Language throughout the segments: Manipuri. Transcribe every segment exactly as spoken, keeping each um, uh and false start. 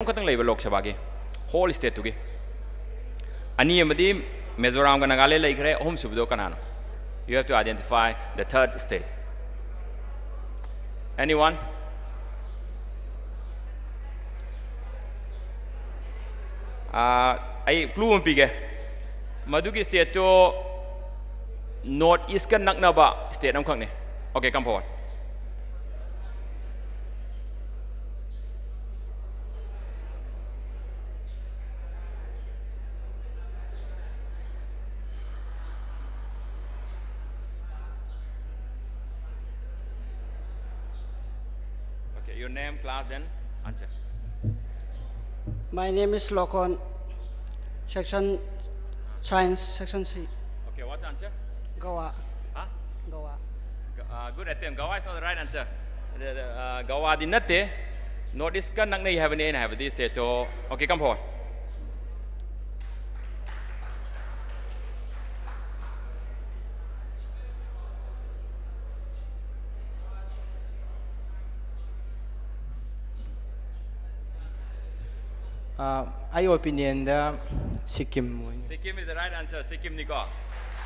ꯈꯛꯇꯪ ꯂꯩꯕ ꯂꯣꯛ ꯁꯚꯥꯒꯤ ꯍꯣꯜ ꯁ꯭ꯇꯦꯠꯇꯨꯒꯤ꯫ ꯑꯅꯤ ꯑꯃꯗꯤ ꯃꯤꯖꯣꯔꯥꯝꯒ ꯅꯥꯒꯥꯂꯦꯟ ꯂꯩꯈ꯭ꯔꯦ꯫ ꯑꯍꯨꯝꯁꯨꯕꯗꯣ ꯀꯅꯥꯅꯣ? You have to identify the third state. Anyone? ꯑꯥ, ꯑꯩ ꯀ꯭ꯂꯨ ꯑꯃ ꯄꯤꯒꯦ꯫ ꯃꯗꯨꯒꯤ ꯁ꯭ꯇꯦꯠꯇꯣ ꯅꯣꯔꯠ ꯏꯁꯀ ꯅꯛꯅꯕ ꯁ꯭ꯇꯦꯠ ꯑꯃꯈꯛꯅꯤ꯫ Okay, come forward. Okay, your name, class, then answer. My name is Lokon, section science, section C. Okay, what's the answer? Goa. Huh? Goa. Uh, good attempt. Goa is not the right answer. The, the, uh, Goa ꯗꯤ ꯅꯠꯇꯦ꯫ ꯅꯣꯔꯠ ꯏꯁꯀ ꯅꯛꯅꯩ ꯍꯥꯏꯕꯅꯤ ꯑꯩꯅ ꯍꯥꯏꯕꯗꯤ ꯁ꯭ꯇꯦꯠꯇꯣ꯫ Okay, come forward. ꯑꯥ, ꯑꯩ ꯑꯣꯄꯤꯅꯤꯌꯟꯗ ꯁꯤꯛꯀꯤꯝ ꯑꯣꯏꯅꯤ꯫ Sikkim is the right answer. ꯁꯤꯛꯀꯤꯝꯅꯤꯀꯣ?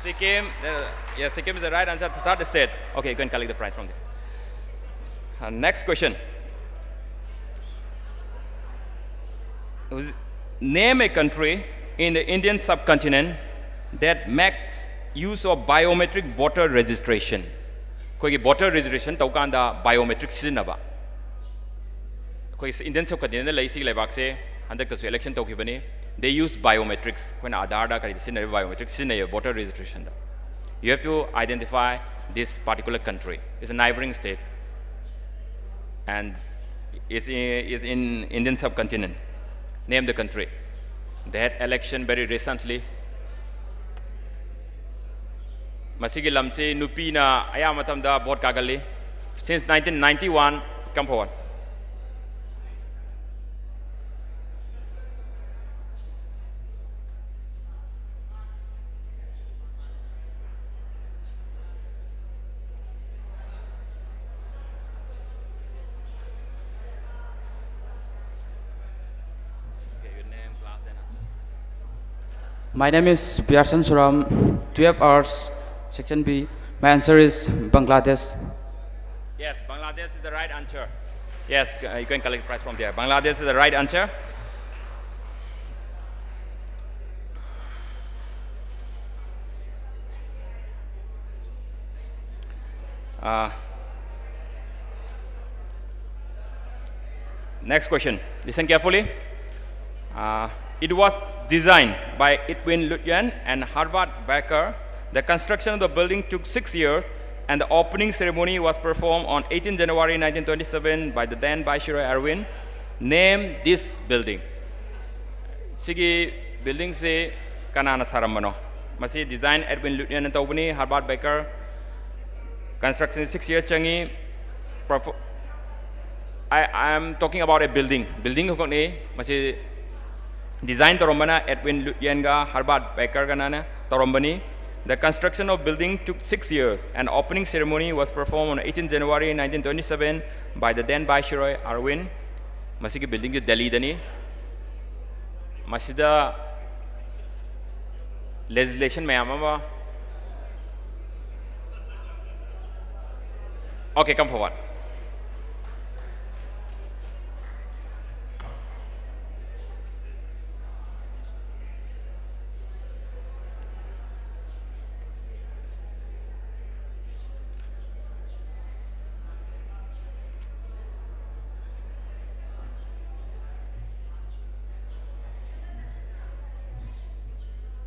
Sikkim, uh, yes, Sikkim is the right answer. Third state. Okay, you can collect the prize from there. Uh, next question. Name a country in the Indian subcontinent that makes use of biometric voter registration. ꯑꯩꯈꯣꯏꯒꯤ ꯚꯣꯇꯔ ꯔꯦꯖꯤꯁꯇ꯭ꯔꯦꯁꯟ ꯇꯧꯀꯥꯟꯗ ꯕꯥꯏꯑꯣꯃꯦꯇ꯭ꯔꯤꯛ ꯁꯤꯖꯤꯟꯅꯕ꯫ ꯑꯩꯈꯣꯏ ꯏꯟꯗꯤꯌꯟ ꯁꯕ ꯀꯟꯇꯤꯅꯦꯟꯗ ꯂꯩ, ꯁꯤꯒꯤ ꯂꯩꯕꯥꯛꯁꯦ꯫ ꯍꯟꯗꯛꯇꯁꯨ ꯏꯂꯦꯛꯁꯟ ꯇꯧꯈꯤꯕꯅꯤ꯫ They use biometrics. ꯑꯩꯈꯣꯏꯅ ꯑꯥꯙꯥꯔꯗ ꯀꯔꯤꯗ ꯁꯤꯖꯤꯟꯅꯔꯤꯕ ꯕꯥꯏꯑꯣꯃꯦꯇ꯭ꯔꯤꯛ ꯁꯤꯖꯤꯟꯅꯩꯌꯦ ꯚꯣꯇꯔ ꯔꯦꯖꯤꯁꯇ꯭ꯔꯦꯁꯟꯗ꯫ You have to identify this particular country. It's a neighboring state and is in, is in Indian subcontinent. Name the country. They had election very recently. ꯃꯁꯤꯒꯤ ꯂꯝꯁꯤ ꯅꯨꯄꯤꯅ ꯑꯌꯥꯝꯕ ꯃꯇꯝꯗ vote ꯀꯥꯒꯜꯂꯤ꯫ Since nineteen ninety-one, come forward. My name is Pyarsan Suram, twelve Arts, Section B. My answer is Bangladesh. Yes, Bangladesh is the right answer. Yes, uh, you can collect prize from there. Bangladesh is the right answer. Uh, next question. Listen carefully. Uh, it was designed by Edwin Lutyens and Herbert Baker. The construction of the building took six years, and the opening ceremony was performed on eighteenth January nineteen twenty-seven by the then Viceroy Irwin. Name this building. ꯁꯤꯒꯤ building ꯁꯤ ꯀꯅꯥꯅ ꯁꯥꯔꯝꯕꯅꯣ? ꯃꯁꯤ design Edwin Lutyens ꯅ ꯇꯧꯕꯅꯤ, Herbert Baker. Construction six years ꯆꯪꯉꯤ. Perfo- I, I am talking about a building. Building ꯈꯛꯅꯤ꯫ ꯃꯁꯤ design ꯇꯧꯔꯝꯕꯅ Edwin Lutyens ꯒ Herbert Baker ꯒꯅ ꯇꯧꯔꯝꯕꯅꯤ꯫ The construction of building took six years and opening ceremony was performed on eighteenth January nineteen twenty-seven by the then Viceroy Irwin. ꯃꯁꯤꯒꯤ building ꯁꯤ ꯗꯦꯜꯂꯤꯗꯅꯤ꯫ ꯃꯁꯤꯗ legislation ꯃꯌꯥꯝ ꯑꯃ Okay, come forward.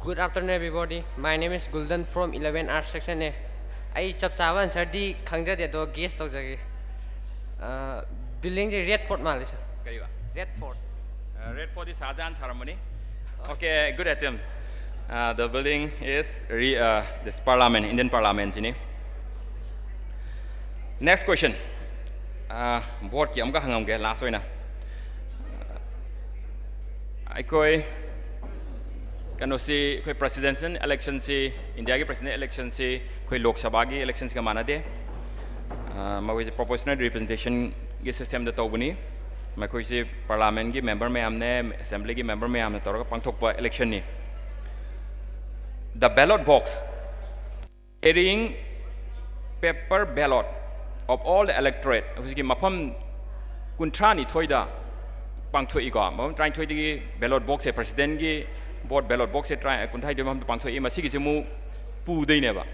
Good afternoon, everybody. My name is Gulden from eleven R section A. ꯑꯩ ꯆꯞ ꯆꯥꯕ answer ꯗꯤ ꯈꯪꯖꯗꯦ, ꯑꯗꯣ guess ꯇꯧꯖꯒꯦ꯫ Building ꯁꯦ Red Fort ꯃꯥꯜꯂꯦ, sir꯫ ꯀꯔꯤꯕ? Red Fort꯫ Red Fort D Shahjahan ꯁꯥꯔꯝꯕꯅꯤ꯫ Okay, good attempt. Uh, the building is re, uh, this parliament, Indian parliament ꯁꯤꯅꯤ꯫ Next question. Uh, board ꯀꯤ ꯑꯃꯨꯛꯀ ꯍꯪꯉꯝꯒꯦ last ꯑꯣꯏꯅ꯫ ꯑꯩꯈꯣꯏ ꯀꯩꯅꯣꯁꯤ, ꯑꯩꯈꯣꯏ presidential election ꯁꯤ, ꯏꯟꯗꯤꯌꯥꯒꯤ president election ꯁꯤ ꯑꯩꯈꯣꯏ ꯂꯣꯛ ꯁꯚꯥꯒꯤ election ꯁꯤꯒ ꯃꯥꯟꯅꯗꯦ꯫ ꯑ, ꯃꯈꯣꯏꯁꯦ proportional representation ꯒꯤ system ꯗ ꯇꯧꯕꯅꯤ꯫ ꯃꯈꯣꯏꯁꯤ parliament ꯀꯤ member ꯃꯌꯥꯝꯅꯦ, assembly ꯒꯤ member ꯃꯌꯥꯝꯅ ꯇꯧꯔꯒ ꯄꯥꯡꯊꯣꯛꯄ election ꯅꯤ꯫ The ballot box carrying paper ballot of all the electorate, ꯍꯧꯖꯤꯛꯀꯤ ꯃꯐꯝ ꯀꯨꯟꯊ꯭ꯔꯥ ꯅꯤꯊꯣꯏꯗ ꯄꯥꯡꯊꯣꯛꯏꯀꯣ꯫ ꯃꯐꯝ ꯇꯔꯥꯅꯤꯊꯣꯏꯗꯒꯤ ballot boxꯁꯦ, presidentꯀꯤ vote ballot boxꯁꯦ ꯇꯔꯥ ꯀꯨꯟꯊ꯭ꯔꯥꯅꯤꯊꯣꯏ ꯃꯐꯝꯗ ꯄꯥꯡꯊꯣꯛꯏ꯫ ꯃꯁꯤꯒꯤꯁꯦ ꯑꯃꯨꯛ ꯄꯨꯗꯣꯏꯅꯦꯕ,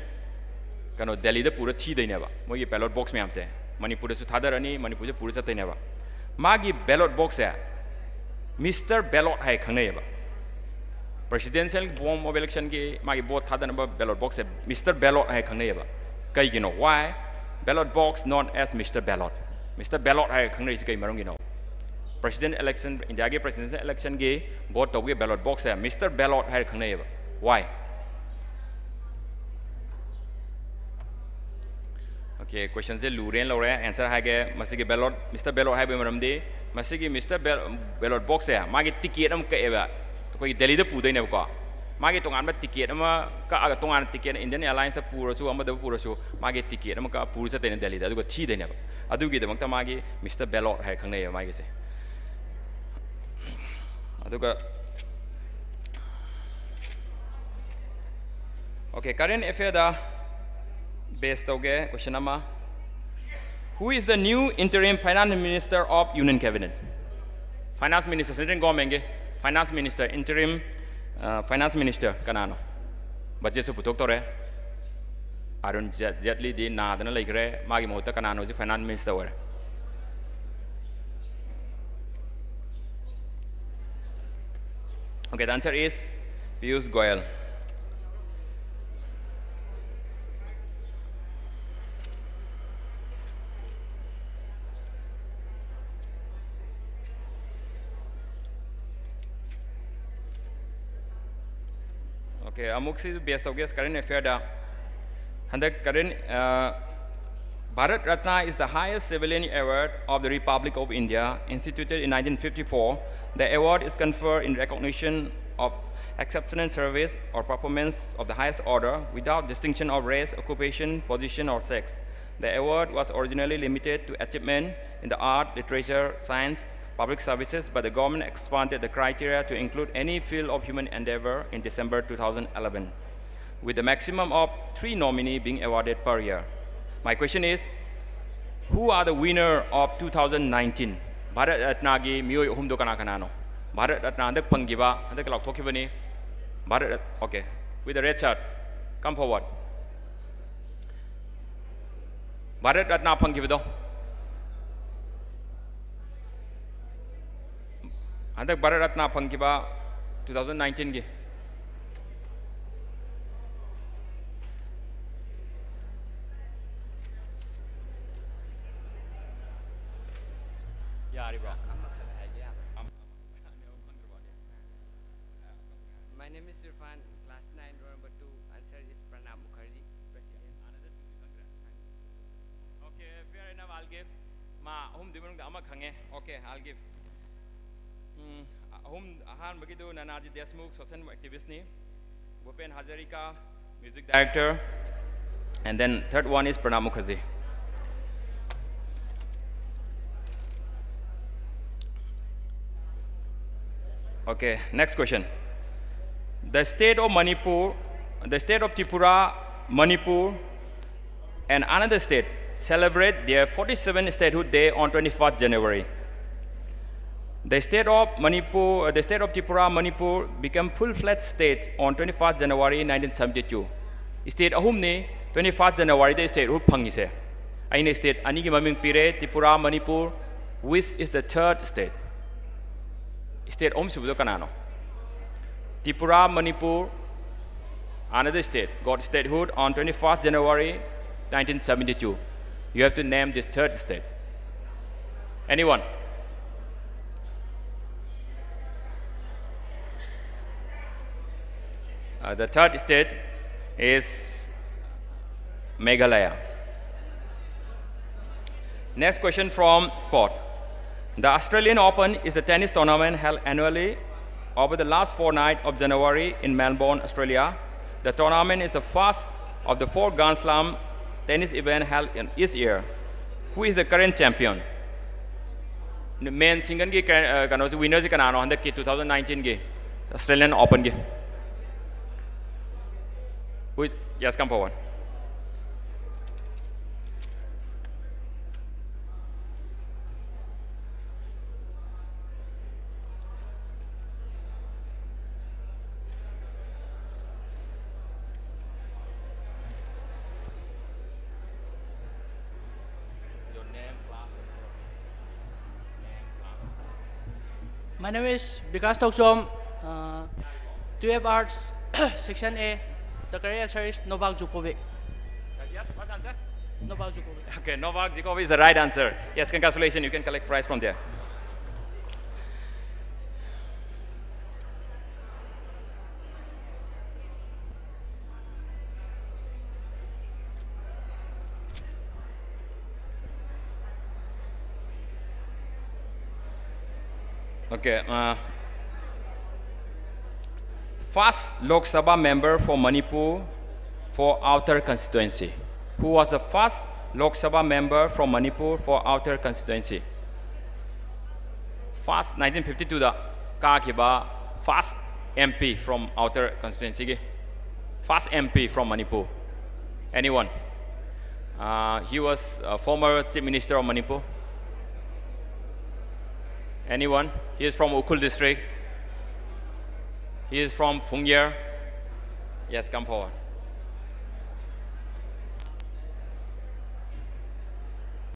ꯀꯩꯅꯣ, ꯗꯦꯜꯂꯤꯗ ꯄꯨꯔ ꯊꯤꯗꯣꯏꯅꯦꯕ, ꯃꯣꯏꯒꯤ ballot box ꯃꯌꯥꯝꯁꯦ ꯃꯅꯤꯄꯨꯔꯗꯁꯨ ꯊꯥꯗꯔꯅꯤ, ꯃꯅꯤꯄꯨꯔꯗ ꯄꯨꯔ ꯆꯠꯇꯣꯏꯅꯦꯕ꯫ ꯃꯥꯒꯤ ballot boxꯁꯦ Mister Ballot high ꯈꯪꯅꯩꯌꯦꯕ꯫ Presidential form of electionꯒꯤ ꯃꯥꯒꯤ vote ꯊꯥꯗꯅꯕ ballot boxꯁꯦ Mister Ballot ꯍꯥꯏ ꯈꯪꯅꯩꯌꯦꯕ꯫ ꯀꯩꯒꯤꯅꯣ? Why ballot box known as Mister Ballot? Mister Ballot ꯍꯥꯏꯔꯒ ꯈꯪꯅꯔꯤꯁꯤ ꯀꯩ ꯃꯔꯝꯒꯤꯅꯣ? President election, ꯏꯟꯗꯤꯌꯥꯒꯤ presidential electionꯒꯤ vote ꯇꯧꯕꯒꯤ ballot boxꯁꯦ Mister Ballot ꯍꯥꯏꯔꯒ ꯈꯪꯅꯩꯌꯦꯕ꯫ Why? Okay, questionꯁꯦ ꯂꯨꯔꯦꯅ ꯂꯧꯔꯦ꯫ Answer ꯍꯥꯏꯒꯦ꯫ ꯃꯁꯤꯒꯤ ballot, Mister Ballot ꯍꯥꯏꯕꯒꯤ ꯃꯔꯝꯗꯤ ꯃꯁꯤꯒꯤ Mister Bal-, ballot boxꯁꯦ ꯃꯥꯒꯤ ticket ꯑꯃ ꯀꯛꯑꯦꯕ, ꯑꯩꯈꯣꯏꯒꯤ ꯗꯦꯜꯂꯤꯗ ꯄꯨꯗꯣꯏꯅꯦꯕꯀꯣ꯫ ꯃꯥꯒꯤ ꯇꯣꯉꯥꯟꯕ ticket ꯑꯃ ꯀꯛꯑꯒ, ꯇꯣꯉꯥꯟꯅ ticket, Indian Airlinesꯇ ꯄꯨꯔꯁꯨ, ꯑꯃꯗꯕꯨ ꯄꯨꯔꯁꯨ, ꯃꯥꯒꯤ ticket ꯑꯃ ꯀꯛꯑ ꯄꯨꯔ ꯆꯠꯇꯣꯏꯅꯦ ꯗꯦꯜꯂꯤꯗ, ꯑꯗꯨꯒ ꯊꯤꯗꯣꯏꯅꯦꯕ꯫ ꯑꯗꯨꯒꯤꯗꯃꯛꯇ ꯃꯥꯒꯤ Mister Ballot ꯍꯥꯏꯔ ꯈꯪꯅꯩꯌꯦꯕ ꯃꯥꯒꯤꯁꯦ꯫ ꯑꯗꯨꯒ, okay, current affairꯗ base ꯇꯧꯒꯦ question ꯑꯃ. Who is the new interim finance minister of Union Cabinet? Finance minister, central governmentꯒꯤ finance minister, interim, uh, finance minister ꯀꯅꯥꯅꯣ? Budgetꯁꯨ ꯄꯨꯊꯣꯛꯇꯧꯔꯦ꯫ ꯑꯔꯨꯟ ꯖꯦ-, ꯖꯦꯠꯂꯤꯗꯤ ꯅꯥꯗꯅ ꯂꯩꯈ꯭ꯔꯦ꯫ ꯃꯥꯒꯤ ꯃꯍꯨꯠꯇ ꯀꯅꯥꯅꯣ ꯍꯧꯖꯤꯛ finance minister ꯑꯣꯏꯔꯦ? Okay, the answer is Piyush Goyal. Okay, ꯑꯃꯨꯛꯁꯤ base ꯇꯧꯒꯦ current affairꯗ꯫ ꯍꯟꯗꯛ current, uh, Bharat Ratna is the highest civilian award of the Republic of India, instituted in nineteen fifty-four. The award is conferred in recognition of exceptional service or performance of the highest order, without distinction of race, occupation, position, or sex. The award was originally limited to achievement in the art, literature, science, public services, but the government expanded the criteria to include any field of human endeavor in December two thousand eleven. with the maximum of three nominee being awarded per year. My question is, who are the winner of two thousand nineteen? Bharat ꯔꯠꯅꯥꯒꯤ ꯃꯤꯑꯣꯏ ꯑꯍꯨꯝꯗꯣ ꯀꯅꯥ ꯀꯅꯥꯅꯣ? ꯚꯥꯔꯠ ꯔꯠꯅꯥ ꯍꯟꯗꯛ ꯐꯪꯈꯤꯕ, ꯍꯟꯗꯛ ꯂꯥꯎꯊꯣꯛꯈꯤꯕꯅꯤ꯫ Bharat ꯔꯠ-, okay, with the red shirt, come forward. Bharat Ratna ꯐꯪꯈꯤꯕꯗꯣ, ꯍꯟꯗꯛ ꯚꯥꯔꯠ ꯔꯠꯅꯥ ꯐꯪꯈꯤꯕ two thousand nineteenꯒꯤ꯫ ꯌꯥꯔꯤꯕ꯭ꯔꯣ? My name is Irfan, class nine, roll number two. Answer is Pranab Mukherjee. Okay, fair enough, I'll give. ꯃꯥ ꯑꯍꯨꯝꯗꯨꯒꯤ ꯃꯅꯨꯡꯗ ꯑꯃ ꯈꯪꯉꯦ꯫ Okay, I'll give. ꯎꯝ, ꯑꯍꯨꯝ, ꯑꯍꯥꯟꯕꯒꯤꯗꯨ Nanaji Deshmukh, social activistꯅꯤ꯫ Bhupen Hazarika, music director. And then third one is Pranab Mukherjee. Okay, next question. The state of Manipur, the state of Tripura, Manipur, and another state celebrate their forty-seventh statehood day on twenty-first January. The state of Manipur, uh, the state of Tripura, Manipur became full-fledged state on twenty-first January nineteen seventy-two. State ꯑꯍꯨꯝꯅꯤ twenty-first Januaryꯗ statehood ꯐꯪꯉꯤꯁꯦ꯫ ꯑꯩꯅ state ꯑꯅꯤꯒꯤ ꯃꯃꯤꯡ ꯄꯤꯔꯦ, Tripura, Manipur, which is the third state? State ꯑꯍꯨꯝꯁꯨꯕꯗꯣ ꯀꯅꯥꯅꯣ? Tripura, Manipur, another state got statehood on twenty-first January nineteen seventy-two. You have to name this third state. Anyone? Uh, the third state is Meghalaya. Next question from sport. The Australian Open is a tennis tournament held annually over the last fortnight of January in Melbourne, Australia. The tournament is the first of the four Grand Slam tennis event held in each year. Who is the current champion? Men singleꯒꯤ ꯀ-, ꯑ, ꯀꯩꯅꯣꯁꯤ, winnerꯁꯤ ꯀꯅꯥꯅꯣ ꯍꯟꯗꯛꯀꯤ two thousand nineteenꯒꯤ Australian Openꯒꯤ? Who is, yes, come forward. My name is Vikas Toksom, uh, twelve Arts, Section A. The correct answer is Novak Djokovic. Yes, what answer? Novak Djokovic. Okay, Novak Djokovic is the right answer. Yes, congratulations. You can collect prize from there. Okay. Uh, first Lok Sabha member for Manipur for Outer Constituency. Who was the first Lok Sabha member from Manipur for Outer Constituency? First, nineteen fifty-two the ꯀꯥꯈꯤꯕ first M P from Outer Constituency ꯒꯤ, first M P from Manipur. Anyone? Uh, he was a former Chief Minister of Manipur. Anyone? He is from Ukhrul district. He is from Phungyar. Yes, come forward.